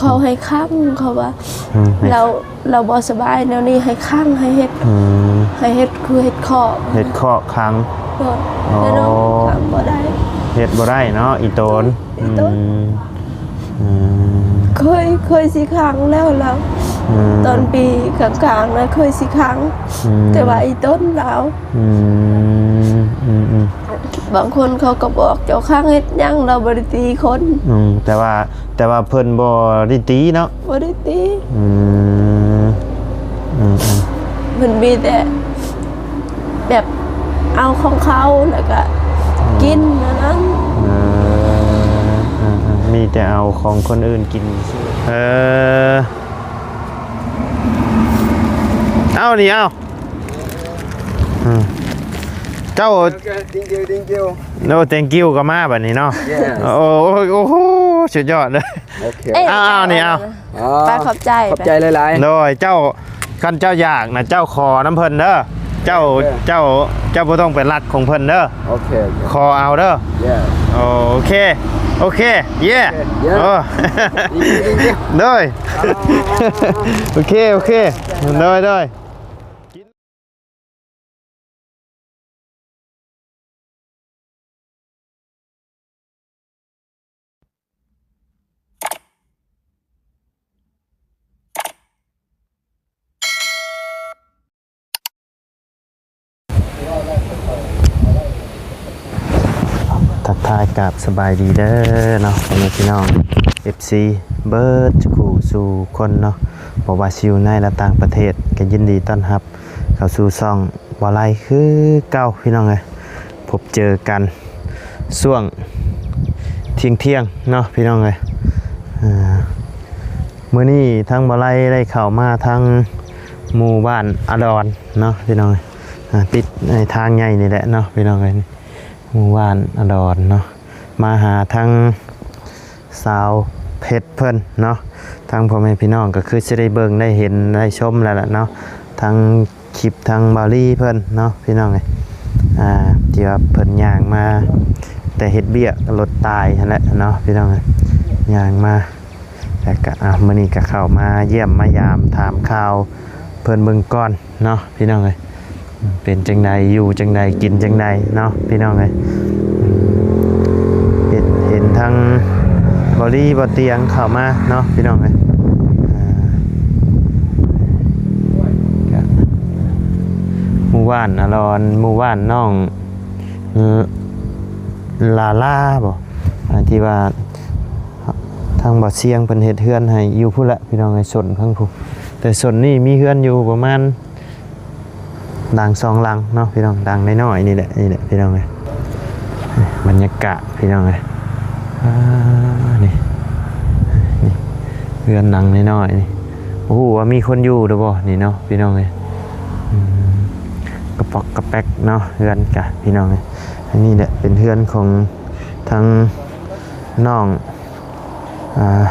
ເຂົາໃຫ້ຂັງ ເຂົາວ່າ ອືມ ລາວ ລາວບໍ່ສະບາຍແນວນີ້ ໃຫ້ຂັງ ໃຫ້ເຮັດ ອືມ ໃຫ້ເຮັດ ຄືເຮັດຄອກ ເຮັດຄອກຂັງ ໂດຍ ອໍ ແຕ່ນ້ອງຂັງບໍ່ໄດ້ ເຮັດບໍ່ໄດ້ເນາະ ອີ່ຕົນ ອີ່ຕົນ ອືມ ອືມ ເຄີຍ ເຄີຍຊິຂັງແລ້ວລາວ ອືມ ຕອນປີກາງໆນະ ເຄີຍຊິຂັງ ອືມ ແຕ່ວ່າອີ່ຕົນລາວ ອືມ ອືມໆ ບາງຄົນເຂົາກໍບອກ ເຈົ້າຂັງເຮັດຫຍັງ ລາວບໍ່ໄດ້ຕີຄົນ ອືມ ແຕ່ວ່າ ແຕ່ວ່າເພິ່ນບໍ່ໄດ້ຕີເນາະ ບໍ່ໄດ້ຕີ ອືມ ອືມໆ ເພິ່ນມີແຕ່ແບບເອົາຂອງເຂົາ ແລ້ວກະ ອືມ ກິນອັນນັ້ນ ເອີ ເອີໆ ມີແຕ່ເອົາຂອງຄົນອື່ນກິນ ເອີ ເອົານີ້ ເອົາ ອືມ ເຈົ້າ ໂອເຄ thank you thank you ໂອ້ thank you ກໍມາບັດນີ້ເນາະ Yes ໂອ້ ໂອ້ ໂອ້ໂຫ ສຸດຍອດເລີຍ ໂອເຄ ເອີຍ ເອົາ ເອົານີ້ ເອົາ ອໍ ໄປ ຂອບໃຈ ຂອບໃຈຫຼາຍໆ ໂດຍ ເຈົ້າ ຄັນເຈົ້າຢາກນະ ເຈົ້າຂໍນຳເພິ່ນເດີ ເຈົ້າ ເອີ ເຈົ້າ ເຈົ້າບໍ່ຕ້ອງໄປລັກຂອງເພິ່ນເດີ ໂອເຄ ໂອເຄ ຂໍເອົາເດີ Yes ໂອເຄ ໂອເຄ ເຢ ໂອເຄ ເຢ ໂອ້ thank you thank you ໂດຍ ອ່າ ໂອເຄ ໂອເຄ ໂດຍ ໂດຍ ທັກທາຍກາບສະບາຍດີເດີເນາະ ພໍ່ແມ່ພີ່ນ້ອງ ເອັຟຊີ ເບິດສູ່ຄູ່ສູ່ຄົນເນາະ ບໍ່ວ່າຊິຢູ່ໃນ ແລະ ຕ່າງປະເທດ ກໍຍິນດີຕ້ອນຮັບເຂົ້າສູ່ຊ່ອງບ່າວໄລຄືເກົ່າ ພີ່ນ້ອງເອີຍ. ພົບເຈີກັນຊ່ວງທ່ຽງໆເນາະ ພີ່ນ້ອງເອີຍ. ເອີ ມື້ນີ້ທາງບ່າວໄລໄດ້ເຂົ້າມາທາງໝູ່ບ້ານອາດອນເນາະ ພີ່ນ້ອງເອີຍ. ອ່າ ຕິດໃນທາງໃຫຍ່ນີ້ແຫຼະເນາະ ພີ່ນ້ອງເອີຍ. ໝູ່ບ້ານອາດອນເນາະ ມາຫາທາງສາວເພັດເພິ່ນເນາະ. ທາງພໍ່ແມ່ພີ່ນ້ອງກໍຄືຊິໄດ້ເບິ່ງໄດ້ເຫັນໄດ້ຊົມແລ້ວລະເນາະ ທາງຄລິບທາງບ່າວລີເພິ່ນເນາະ ພີ່ນ້ອງເອີຍ. ອ່າ ທີ່ວ່າເພິ່ນຍ່າງມາແຕ່ເຮັດວຽກ ລົດຕາຍຫັ້ນແຫຼະເນາະ ພີ່ນ້ອງເອີຍ. ຍ່າງມາ ແລ້ວກໍ ອ່າ ມື້ນີ້ກໍເຂົ້າມາຢ້ຽມມາຢາມຖາມຂ່າວເພິ່ນເບິ່ງກ່ອນເນາະ ພີ່ນ້ອງເອີຍ. ເປັນຈັ່ງໃດ ຢູ່ຈັ່ງໃດ ກິນຈັ່ງໃດເນາະ ພີ່ນ້ອງເອີຍ. ເຫັນ ເຫັນທາງບ່າວລີ ບ່າວຕຽງເຂົ້າມາເນາະ ພີ່ນ້ອງເອີຍ. ອ່າ ກະໝູ່ບ້ານອາດອນ ໝູ່ບ້ານນ້ອງ ເອີ ລາລາບໍ ອ່າ ທີ່ວ່າ ທາງບ່າວຊຽງເພິ່ນເຮັດເຮືອນໃຫ້ຢູ່ພຸ້ນແຫຼະ ພີ່ນ້ອງເອີຍ. ສົນທາງພຸ້ນ ແຕ່ສົນນີ້ມີເຮືອນຢູ່ປະມານຫຼັງສອງຫຼັງເນາະ ພີ່ນ້ອງ. ຫຼັງນ້ອຍໆນີ້ແຫຼະ ນີ້ແຫຼະ ພີ່ນ້ອງເອີຍ. ບັນຍາກາດ ພີ່ນ້ອງເອີຍ. ອ່າ ນີ້ ນີ້ ເຮືອນຫຼັງນ້ອຍໆນີ້ ບໍ່ຮູ້ວ່າມີຄົນຢູ່ຫຼືບໍ່ນີ້ເນາະ ພີ່ນ້ອງເອີຍ. ອືມ ກະປອກກະແປກເນາະ ເຮືອນກະ ພີ່ນ້ອງເອີຍ. ອັນນີ້ແຫຼະເປັນເຮືອນຂອງທາງນ້ອງ ອ່າ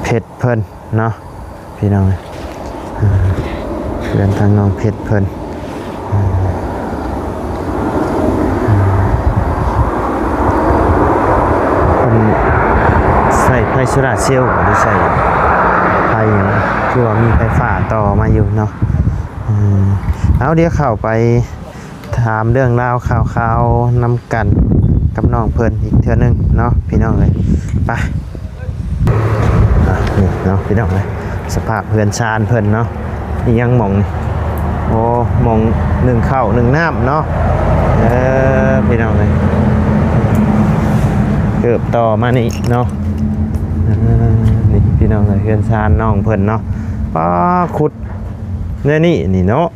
ເພັດເພິ່ນເນາະ ພີ່ນ້ອງເອີຍ. ອ່າ ເຮືອນທາງນ້ອງເພັດເພິ່ນ ອ່າ ເພິ່ນໃຊ້ໄຟໂຊລາເຊວ ຫຼືໃຊ້ໄຟຫຍັງ ຄືວ່າມີໄຟຟ້າຕໍ່ມາຢູ່ເນາະ. ອືມ ເອົາ ດຽວເຂົ້າໄປ ຖາມເລື່ອງລາວຂ່າວໆນຳກັນກັບນ້ອງເພິ່ນອີກເທື່ອໜຶ່ງເນາະ ພີ່ນ້ອງເອີຍ. ໄປ ອ່ະ ນີ້ເນາະ ພີ່ນ້ອງເອີຍ ສະພາບເຮືອນຊານເພິ່ນເນາະ. ອີຫຍັງໝ່ອງນີ້? ໂອ້ ໝ່ອງໜຶ້ງເຂົ້າໜຶ້ງນ້ຳເນາະ. ເອີ ພີ່ນ້ອງເອີຍ ເກີບຕໍ່ມານີ້ເນາະ. ເອີ ນີ້ ພີ່ນ້ອງເອີຍ ເຮືອນຊານນ້ອງເພິ່ນເນາະ. ປ້າ ຂຸດແນວນີ້ນີ້ເນາະ.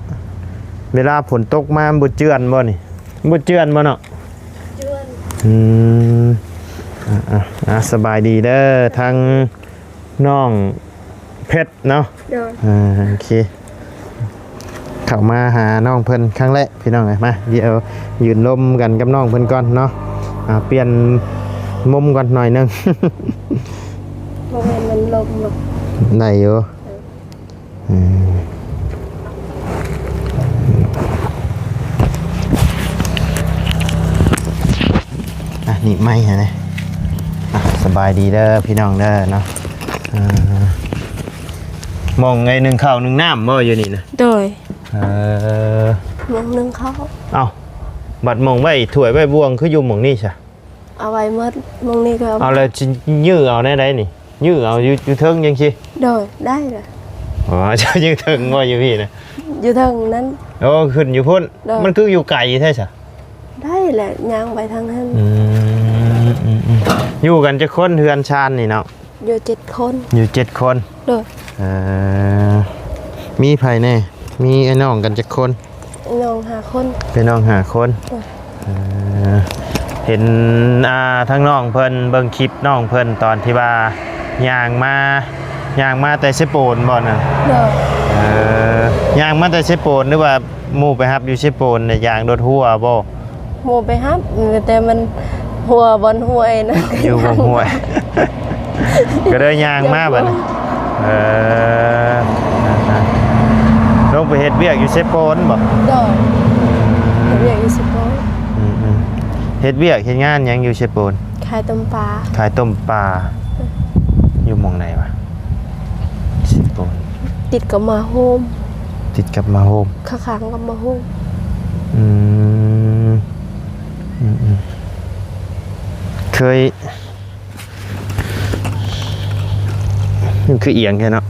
ເວລາຝົນຕົກມາມັນບໍ່ເຈື່ອນບໍ່ນີ້? ບໍ່ເຈື່ອນບໍ່ເນາະ? ເຈື່ອນ. ອືມ ອ່າໆ ສະບາຍດີເດີ ທາງນ້ອງເພັດເນາະ. ໂດຍ. ອ່າ ໂອເຄ ເຂົ້າມາຫານ້ອງເພິ່ນຄັ້ງແລກ ພີ່ນ້ອງເອີຍ. ມາ ດຽວຢືນລົມກັນກັບນ້ອງເພິ່ນກ່ອນເນາະ. ອ່າ ປ່ຽນມຸມກ່ອນໜ້ອຍໜຶ່ງ. ບໍ່ແມ່ນມັນລົມເນາະ. ໄດ້ຢູ່. ເອີ ອືມ ອ່ະ ໜີບໄມ້ໃຫ້ແດ່. ອ່ະ ສະບາຍດີເດີພີ່ນ້ອງເດີເນາະ. ອ່າ ໝ່ອງໄອ້ໜຶ້ງເຂົ້າໜຶ້ງນ້ຳບໍ່ຢູ່ນີ້ນະ? ໂດຍ ເອີ ໝ່ອງໜຶ້ງເຂົ້າ. ເອົ້າ ບັດໝ່ອງໄວ້ຖ້ວຍໄວ້ບ່ວງຄືຢູ່ໝ່ອງນີ້ຊະ? ເອົາໄວ້ໝົດ ໝ່ອງນີ້ກໍເອົາ. ເອົາແລ້ວຊິຍື່ເອົາແນວໃດນີ້? ຍື່ເອົາຢູ່ ຢູ່ເທິງຈັ່ງຊີ້? ໂດຍ ໄດ້ລະ. ອໍ ເຈົ້າຍື່ເທິງບໍ່ຢູ່ພີ້ນະ? ຢູ່ເທິງນັ້ນ. ໂອ້ ຂຶ້ນຢູ່ພຸ້ນ. ໂດຍ ມັນຄືຢູ່ໄກແທ້ຊະ? ໄດ້ແຫຼະ ຍ່າງໄປທາງນັ້ນ. ອືມ ອືມ ອືມ ຢູ່ກັນຈັກຄົນເຮືອນຊານນີ້ເນາະ? ຢູ່ເຈັດຄົນ. ຢູ່ເຈັດຄົນ. ໂດຍ ເອີ ມີໃຜແດ່? ມີອ້າຍນ້ອງກັນຈັກຄົນ? ອ້າຍນ້ອງຫ້າຄົນ. ອ້າຍນ້ອງຫ້າຄົນ. ໂດຍ ເອີ ເຫັນ ອ່າ ທາງນ້ອງເພິ່ນເບິ່ງຄລິບນ້ອງເພິ່ນຕອນທີ່ວ່າຍ່າງມາ ຍ່າງມາແຕ່ເຊໂປນບໍ່ນັ້ນ? ໂດຍ ເອີ ຍ່າງມາແຕ່ເຊໂປນ ຫຼືວ່າ ໝູ່ໄປຮັບຢູ່ເຊໂປນນີ້ ຍ່າງລົດຮົ່ວບໍ່? ໝູ່ໄປຮັບ ແຕ່ມັນຮົ່ວບ່ອນຫ້ວຍນະ. ຢູ່ບ່ອນຫ້ວຍ ກໍເລີຍຍ່າງມາບັດນີ້. ເອີ ລົງໄປເຮັດວຽກຢູ່ເຊໂປນບໍ່? ໂດຍ ເຮັດວຽກຢູ່ເຊໂປນ. ອືມໆ ເຮັດວຽກເຮັດງານຫຍັງຢູ່ເຊໂປນ? ຂາຍຕົ້ມປາ. ຂາຍຕົ້ມປາ. ໂດຍ ຢູ່ໝ່ອງໃດວະ? ເຊໂປນ ຕິດກັບມະໂຮມ. ຕິດກັບມະໂຮມ. ຂ້າງໆກັບມະໂຮມ. ອືມ ອືມໆ ເຄີຍ ມັນຄືອຽງແທ້ເນາະ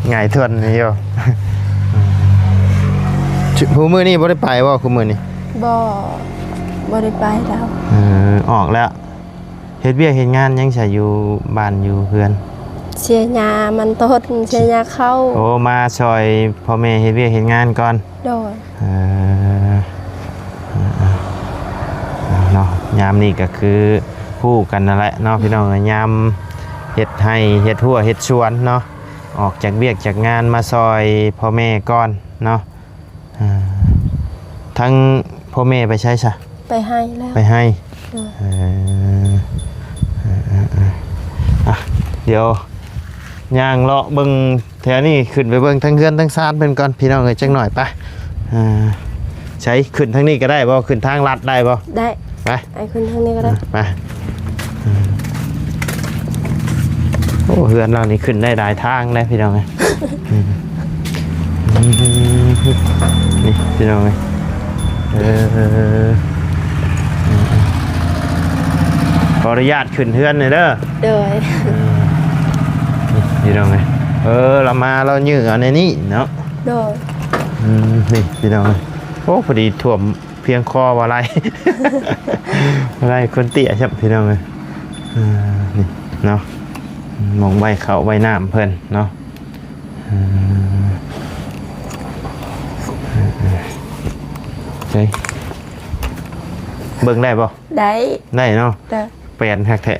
ຫງາຍທວນຢູ່. ຄູ່ມື້ນີ້ບໍ່ໄດ້ໄປບໍ່? ຄູ່ມື້ນີ້ ບໍ່ ບໍ່ໄດ້ໄປແລ້ວ. ເອີ ອອກແລ້ວ. ເຮັດວຽກເຮັດງານຫຍັງຊະ ຢູ່ບ້ານຢູ່ເຮືອນ? ເສຍຫຍ້າມັນຕົ້ນ ເສຍຫຍ້າເຂົ້າ. ໂອ້ ມາຊ່ອຍພໍ່ແມ່ເຮັດວຽກເຮັດງານກ່ອນ. ໂດຍ ເອີ ເນາະ ຍາມນີ້ກໍຄືຮູ້ກັນນັ້ນແຫຼະເນາະ ພີ່ນ້ອງເອີຍ ຍາມເຮັດໄຮ່ເຮັດຮົ້ວເຮັດສວນເນາະ ອອກຈາກວຽກຈາກງານມາຊ່ອຍພໍ່ແມ່ກ່ອນເນາະ. ອ່າ ທັງພໍ່ແມ່ໄປໃສຊະ? ໄປໄຮ່ແລ້ວ. ໄປໄຮ່. ໂດຍ ເອີ ເອີ ເອີ ເອີ ອ່ະ ດຽວຍ່າງເລາະເບິ່ງແຖວນີ້ ຂຶ້ນໄປເບິ່ງທັງເຮືອນທັງຊານເພິ່ນກ່ອນ ພີ່ນ້ອງເອີຍ ຈັກໜ້ອຍໄປ. ອ່າ ໃສ ຂຶ້ນທາງນີ້ກໍໄດ້ບໍ່? ຂຶ້ນທາງລັດໄດ້ບໍ່? ໄດ້. ໄປ ໄປຂຶ້ນທາງນີ້ກໍໄດ້. ໄປ. ໂອ້ ເຮືອນເຮົານີ້ຂຶ້ນໄດ້ຫຼາຍທາງເດ້ພີ່ນ້ອງເອີຍ. ນີ້ພີ່ນ້ອງເອີຍ ເອີ ຂໍອະນຸຍາດຂຶ້ນເຮືອນໜ່ອຍເດີ. ໂດຍ ເອີ ນີ້ພີ່ນ້ອງເອີຍ ເອີ ລາວມາລາວຍື່ເອົາໃນນີ້ເນາະ. ໂດຍ ອືມ ນີ້ພີ່ນ້ອງເອີຍ ໂອ້ ພໍດີຖ້ວມ ພຽງຄໍບໍ່ໄຫຼ ບໍ່ໄຫຼ ຄົນເຕ້ຍຊ້ຳພີ່ນ້ອງເອີຍ. ເອີ ນີ້ເນາະ ໝ່ອງໄວ້ເຂົ້າໄວ້ນ້ຳເພິ່ນເນາະ. ເອີ ເອີ ເອີ ໃສ ເບິ່ງໄດ້ບໍ່? ໄດ້ ໄດ້ເນາະ. ເອີ ແປນຄັກແທ້.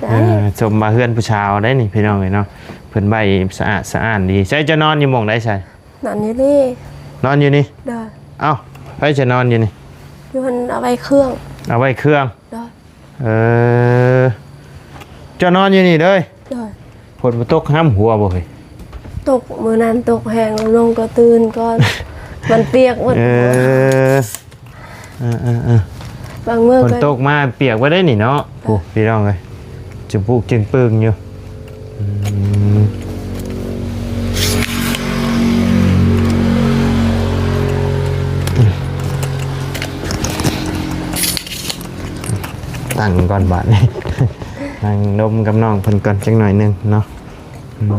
ໄດ້ ເອີ ສົມວ່າເຮືອນຜູ້ສາວໄດ໋ນີ້ພີ່ນ້ອງເອີຍເນາະ ເພິ່ນໄວ້ສະອາດສະອ້ານດີ. ໃສ ເຈົ້ານອນຢູ່ໝ່ອງໃດໃສ? ນອນຢູ່ນີ້. ນອນຢູ່ນີ້? ໂດຍ. ເອົ້າ ໃຜຈະນອນຢູ່ນີ້? ຢູ່ຫັ້ນເອົາໄວ້ເຄື່ອງ. ເອົາໄວ້ເຄື່ອງ. ໂດຍ. ເອີ ເຈົ້ານອນຢູ່ນີ້ເລີຍ? ໂດຍ. ຝົນບໍ່ຕົກຫ້ຳຫົວບໍ່ເຮີ້ຍ? ຕົກ ມື້ນັ້ນຕົກແຮງ ແລ້ວນ້ອງກໍຕື່ນກ່ອນ ມັນປຽກໝົດ. ເອີ ເອີ ເອີ ເອີ ບາງມື້ກໍ ຝົນຕົກມາປຽກໄວ້ໄດ໋ນີ້ເນາະ. ໂອ້ ພີ່ນ້ອງເອີຍ ຈະປຸກຈຶ່ງປຶ້ງຢູ່. ອືມ ຕັ້ງກ່ອນບາດນີ້ ນັ່ງລົມກັບນ້ອງເພິ່ນກ່ອນຈັກໜ້ອຍໜຶ່ງເນາະ. ອືມ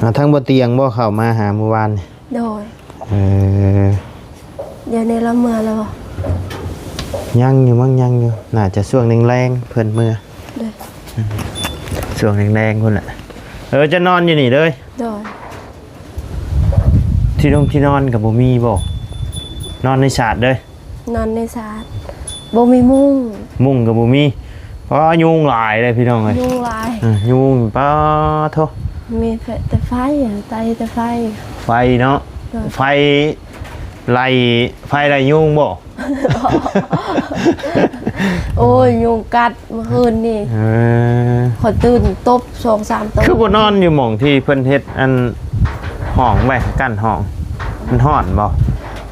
ອ່າ ທາງບໍ່ຕຽງບໍ່ເຂົ້າມາຫາມື້ວານນີ້? ໂດຍ. ເອີ ດຽວນີ້ລາວເມືອແລ້ວບໍ່? ຍັງຢູ່ມັ້ງ ຍັງຢູ່ ໜ້າຈະຊ່ວງແລງໆເພິ່ນເມືອ. ໂດຍ. ອືມ ຊ່ວງແລງໆພຸ້ນແຫຼະ. ເອີ ຈະນອນຢູ່ນີ້ເລີຍ? ໂດຍ. ທີ່ນົງທີ່ນອນກໍບໍ່ມີບໍ່? ນອນໃນສາດເລີຍ? ນອນໃນສາດ ບໍ່ມີມຸ້ງ. ມຸ້ງກໍບໍ່ມີ. ປ້າ ຍຸງຫຼາຍເດ້ພີ່ນ້ອງເອີຍ ຍຸງຫຼາຍ. ເອີ ຍຸງ ປ້າໂທ້ ມີແຕ່ໄຟ ໄຕ່ແຕ່ໄຟ. ໄຟເນາະ. ໂດຍ. ໄຟໄລ່ ໄຟໄລ່ຍຸງບໍ່? ໂອ້ຍ ຍຸງກັດ ມື້ຄືນນີ້. ເອີ ຂ້ອຍຕື່ນຕົບສອງສາມໂຕ. ຄືບໍ່ນອນຢູ່ໝ່ອງທີ່ເພິ່ນເຮັດອັນຫ້ອງໄວ້ ກັ້ນຫ້ອງ? ມັນຮ້ອນບໍ່?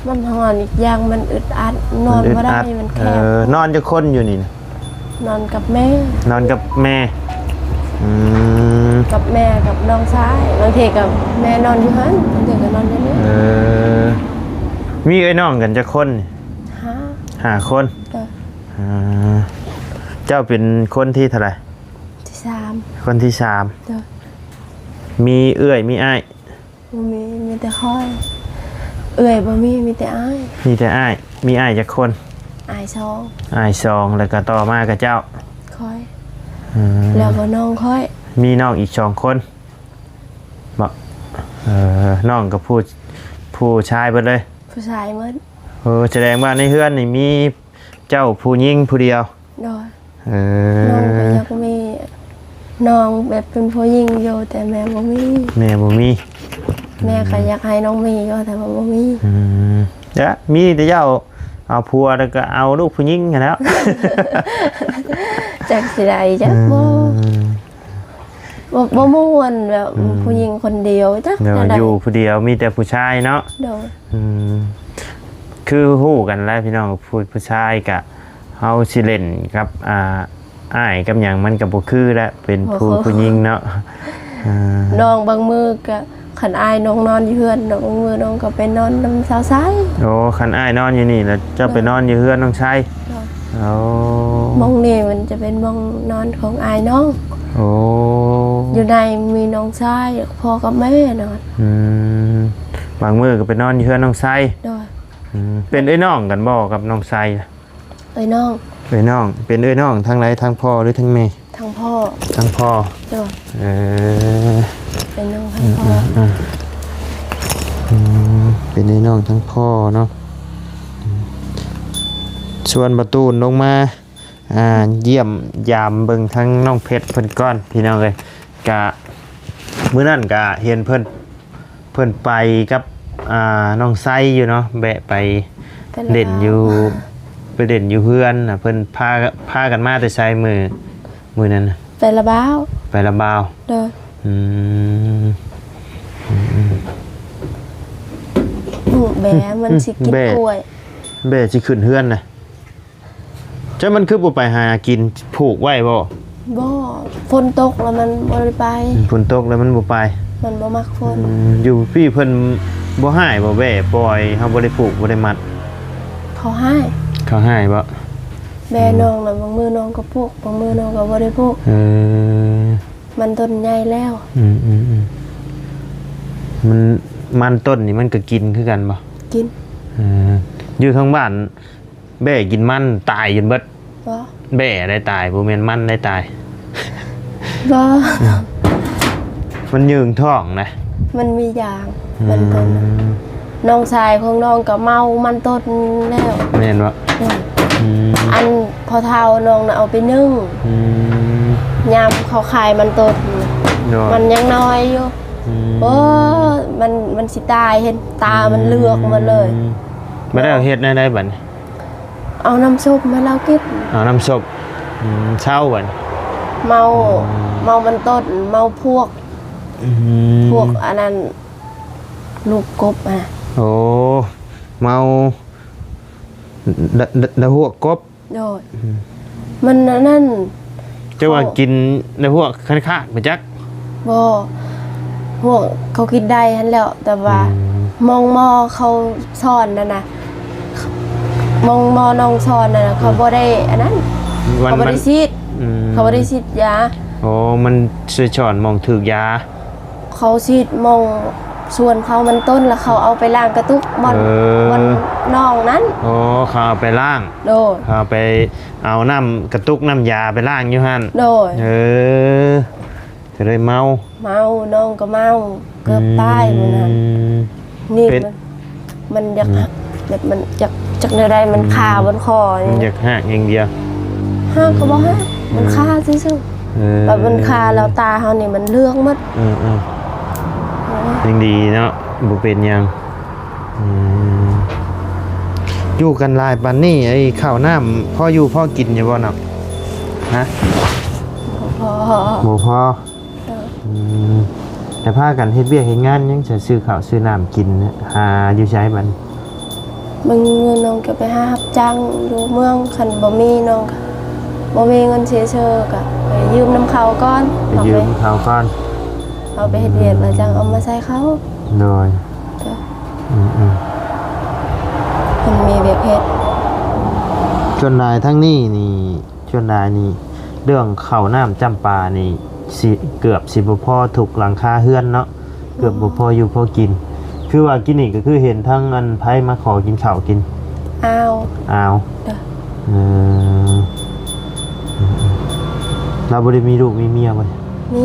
ມັນຮ້ອນ ອີກຢ່າງມັນອຶດອັດ ນອນບໍ່ໄດ້ ມັນແຄບ. ເອີ ນອນຈັກຄົນຢູ່ນີ້ນະ? ນອນກັບແມ່. ນອນກັບແມ່. ອືມ ກັບແມ່ກັບນ້ອງຊາຍ. ບາງທີກໍແມ່ນອນຢູ່ຫັ້ນ ບາງທີກໍນອນຢູ່ນີ້. ເອີ ມີເອື້ອຍນ້ອງກັນຈັກຄົນ? ຫ້າ ຫ້າຄົນ. ເອີ ອ່າ ເຈົ້າເປັນຄົນທີເທົ່າໃດ? ທີສາມ. ຄົນທີສາມ. ໂດຍ. ມີເອື້ອຍມີອ້າຍ? ບໍ່ມີ ມີແຕ່ຂ້ອຍ. ເອື້ອຍບໍ່ມີ ມີແຕ່ອ້າຍ. ມີແຕ່ອ້າຍ. ມີອ້າຍຈັກຄົນ? ອ້າຍສອງ. ອ້າຍສອງ ແລ້ວກໍຕໍ່ມາກໍເຈົ້າ. ຂ້ອຍ. ອືມ ແລ້ວກໍນ້ອງຂ້ອຍ. ມີນ້ອງອີກສອງຄົນບໍ? ເອີ ນ້ອງກັບຜູ້ ຜູ້ຊາຍເບິດເລີຍ? ຜູ້ຊາຍໝົດ. ເອີ ສະແດງວ່າໃນເຮືອນນີ້ມີເຈົ້າຜູ້ຍິງຜູ້ດຽວ. ໂດຍ. ເອີ ນ້ອງກໍຢາກມີນ້ອງແບບເປັນຜູ້ຍິງຢູ່ ແຕ່ແມ່ບໍ່ມີ. ແມ່ບໍ່ມີ. ແມ່ກໍຢາກໃຫ້ນ້ອງມີຢູ່ ແຕ່ວ່າບໍ່ມີ. ອືມ ຈະມີແຕ່ເຈົ້າເອົາຜົວ ແລ້ວກໍເອົາລູກຜູ້ຍິງຫັ້ນແຫຼ້ວ. ຈັກຊິໄດ້ຈັກບໍ່. ອືມ ບໍ່ ບໍ່ມ່ວນແບບ ອືມ ຜູ້ຍິງຄົນດຽວ ຈັກແນວໃດ ຢູ່ຜູ້ດຽວ ມີແຕ່ຜູ້ຊາຍເນາະ. ໂດຍ. ອືມ ຄືຮູ້ກັນແຫຼະພີ່ນ້ອງ ຜູ້ ຜູ້ຊາຍກະ ເຮົາຊິຫຼິ້ນກັບ ອ່າ ອ້າຍກັບຫຍັງ ມັນກໍບໍ່ຄືແຫຼະ ເປັນຜູ້ ໂອ້ໂຫ ຜູ້ຍິງເນາະ. ອ່າ ນ້ອງບາງມື້ກໍ ຄັນອ້າຍນ້ອງນອນຢູ່ເຮືອນ ບາງມື້ນ້ອງກໍໄປນອນນຳສາວໃສ. ໂອ້ ຄັນອ້າຍນອນຢູ່ນີ້ ແລ້ວເຈົ້າໄປນອນຢູ່ເຮືອນນ້ອງໃສ? ໂດຍ. ໂອ້ ໝ່ອງນີ້ມັນຈະເປັນໝ່ອງນອນຂອງອ້າຍນ້ອງ. ໂອ້ ຢູ່ໃນມີນ້ອງຊາຍ ພໍ່ກັບແມ່ນອນ. ອືມ ບາງມື້ກໍໄປນອນຢູ່ເຮືອນນ້ອງຊາຍ. ໂດຍ. ອືມ ເປັນເອື້ອຍນ້ອງກັນບໍ່ກັບນ້ອງຊາຍ? ເອື້ອຍນ້ອງ. ເອື້ອຍນ້ອງ ເປັນເອື້ອຍນ້ອງທາງໃດ ທາງພໍ່ ຫຼື ທາງແມ່? ທາງພໍ່. ທາງພໍ່. ໂດຍ. ເອີ ເປັນນ້ອງທາງພໍ່. ອືມ ອືມ ອືມ ເປັນເອື້ອຍນ້ອງທາງພໍ່ເນາະ. ອືມ ຊວນບ່າວຕູນລົງມາ ອ່າ ຢ້ຽມຢາມເບິ່ງທາງນ້ອງເພັດເພິ່ນກ່ອນ ພີ່ນ້ອງເອີຍ. ກະມື້ນັ້ນກະເຫັນເພິ່ນ ເພິ່ນໄປກັບ ອ່າ ນ້ອງໄຊຢູ່ເນາະ ແວະໄປ ໄປລາວ ຫຼິ້ນຢູ່ ໄປຫຼິ້ນຢູ່ເຮືອນນະ. ເພິ່ນພາ ພາກັນມາແຕ່ໃສມື້ ມື້ນັ້ນນະ? ໄປລະບາວ. ໄປລະບາວ. ໂດຍ. ອືມ ອືມ ອືມ ໂອ້ ແບມັນຊິກິນ ແບ ກ້ວຍ ແບຊິຂຶ້ນເຮືອນນະ. ເຈົ້າ ມັນຄືບໍ່ໄປຫາກິນ ຜູກໄວ້ບໍ່? ບໍ່ ຝົນຕົກແລ້ວມັນບໍ່ໄດ້ໄປ. ອືມ ຝົນຕົກແລ້ວມັນບໍ່ໄປ. ມັນບໍ່ມັກຝົນ. ອືມ ຢູ່ພີ້ເພິ່ນບໍ່ຮ້າຍບໍ່ ແບ້ປ່ອຍ ເຮົາບໍ່ໄດ້ຜູກບໍ່ໄດ້ມັດ? ເຂົາຮ້າຍ. ເຂົາຮ້າຍບໍ່? ແບ້ ອືມ ນ້ອງນະ ບາງມື້ນ້ອງກໍຜູກ ບາງມື້ນ້ອງກໍບໍ່ໄດ້ຜູກ. ເອີ ມັນຕົ້ນໃຫຍ່ແລ້ວ. ອືມ ອືມ ອືມ ມັນ ມັນຕົ້ນນີ້ມັນກໍກິນຄືກັນບໍ່? ກິນ. ເອີ ຢູ່ທາງບ້ານ ແບ້ກິນມັນຕາຍຈົນເບິດ. ບໍ່ ແບ້ໄດ້ຕາຍ ບໍ່ແມ່ນມັນໄດ້ຕາຍ. ບໍ່ ອືມ ມັນຍືງທ້ອງນະ. ມັນມີຢາງ. ອືມ ມັນຕົ້ນ ນ້ອງຊາຍຂອງນ້ອງກໍເມົາມັນຕົ້ນແລ້ວ. ແມ່ນບໍ່? ອືມ ອືມ ອັນພໍ່ເຖົ້ານ້ອງນະເອົາໄປໜຶ້ງ. ອືມ ຍາມເຂົາຂາຍມັນຕົ້ນ ໂດຍ ມັນຍັງນ້ອຍຢູ່. ອືມ ໂອ້ ມັນ ມັນຊິຕາຍ ເຫັນຕາມັນເລືອກໝົດເລີຍ. ອືມ ບັດແລ້ວເຮັດແນວໃດບັດນີ້? ເອົານ້ຳຊຸບໃຫ້ລາວກິນ. ເອົານ້ຳຊຸບ. ອືມ ເຊົາບັດນີ້ ເມົາ. ອືມ ເມົາມັນຕົ້ນ ເມົາພວກ ອືມ ພວກອັນນັ້ນ ລູກກົບຫັ້ນນະ. ໂອ້ ເມົາ ດະ ດະ ດະ ພວກກົບ. ໂດຍ. ອືມ ມັນອັນນັ້ນ ເຈົ້າວ່າ ເຂົາ ກິນໃນພວກຄັນຄາກໄປຈັກ? ບໍ່ ພວກເຂົາກິນໄດ້ຫັ້ນແຫຼ້ວ ແຕ່ວ່າ ອືມ ໝ່ອງໝໍເຂົາສອນຫັ້ນນະ ໝ່ອງໝໍນ້ອງສອນຫັ້ນນະ ເຂົາ ອືມ ບໍ່ໄດ້ອັນນັ້ນ ມັນ ເຂົາບໍ່ໄດ້ ມັນ ສີດ. ອືມ ເຂົາບໍ່ໄດ້ສີດຢາ. ອໍ ມັນຊິສອນໝ່ອງຖືກຢາ. ເຂົາສີດໝ່ອງສວນເຂົາມັນຕົ້ນ ແລ້ວເຂົາເອົາໄປລ້າງກະຕຸກບ່ອນ ເອີ ບ່ອນໜອງນັ້ນ. ອໍ ເຂົາເອົາໄປລ້າງ. ໂດຍ. ເຂົາເອົາໄປເອົານ້ຳກະຕຸກນ້ຳຢາໄປລ້າງຢູ່ຫັ້ນ. ໂດຍ. ເອີ ກໍເລີຍເມົາ. ເມົາ ນ້ອງກໍເມົາ ເກືອບຕາຍມື້ນັ້ນ. ອືມ ນີ້ ເປັນ ມັນ ມັນຢາກ ອືມ ແບບມັນຢາກ ຈັກແນວໃດ ມັນ ອືມ ຄາ ມັນຄໍນີ້ ມັນຢາກຮາກຢ່າງດຽວ. ຮາກກໍບໍ່ຮາກ ອືມ ມັນຄາຊື່ໆ. ເອີ ແບບມັນຄາແລ້ວຕາເຮົານີ້ມັນເຫຼືອງໝົດ. ເອີໆ ເອີ ຍັງດີເນາະ ບໍ່ເປັນຫຍັງ. ອືມ ຢູ່ກັນຫຼາຍປານນີ້ ໄອ້ເຂົ້ານ້ຳພໍຢູ່ພໍກິນຢູ່ບໍ່ເນາະ? ຮະ? ບໍ່ພໍ ບໍ່ພໍ. ເອີ ອືມ ແຕ່ພາກັນເຮັດວຽກເຮັດງານຫຍັງ ຈະຊື້ເຂົ້າຊື້ນ້ຳກິນ ຫາຢູ່ໃສບັດນີ້? ບາງມື້ນ້ອງກໍໄປຫາຮັບຈ້າງຢູ່ເມືອງ ຄັນບໍ່ມີນ້ອງກໍບໍ່ມີເງິນເສຍເຊີ ກໍໄປຢືມນຳເຂົາກ່ອນ ໄປຢືມເຂົາກ່ອນ ເອົາໄປເຮັດວຽກແລ້ວຈັ່ງເອົາມາໃຫ້ເຂົາ. ໂດຍ ອືມໆ ເພິ່ນມີວຽກເຮັດ. ສ່ວນຫຼາຍທາງນີ້ນີ້ ສ່ວນຫຼາຍນີ້ ເລື່ອງເຂົ້ານ້ຳຈ້ຳປານີ້ ຊິ ເກືອບຊິບໍ່ພໍທຸກຫຼັງຄາເຮືອນເນາະ ເກືອບບໍ່ພໍຢູ່ພໍກິນ. ຄືວ່າກິນນີ້ກໍຄືເຫັນທາງອັນໃຜມາຂໍກິນເຂົ້າກິນ? ອ້າວ ອ້າວ ເອີ ລາວບໍ່ໄດ້ມີລູກມີເມຍບໍ່? ມີ.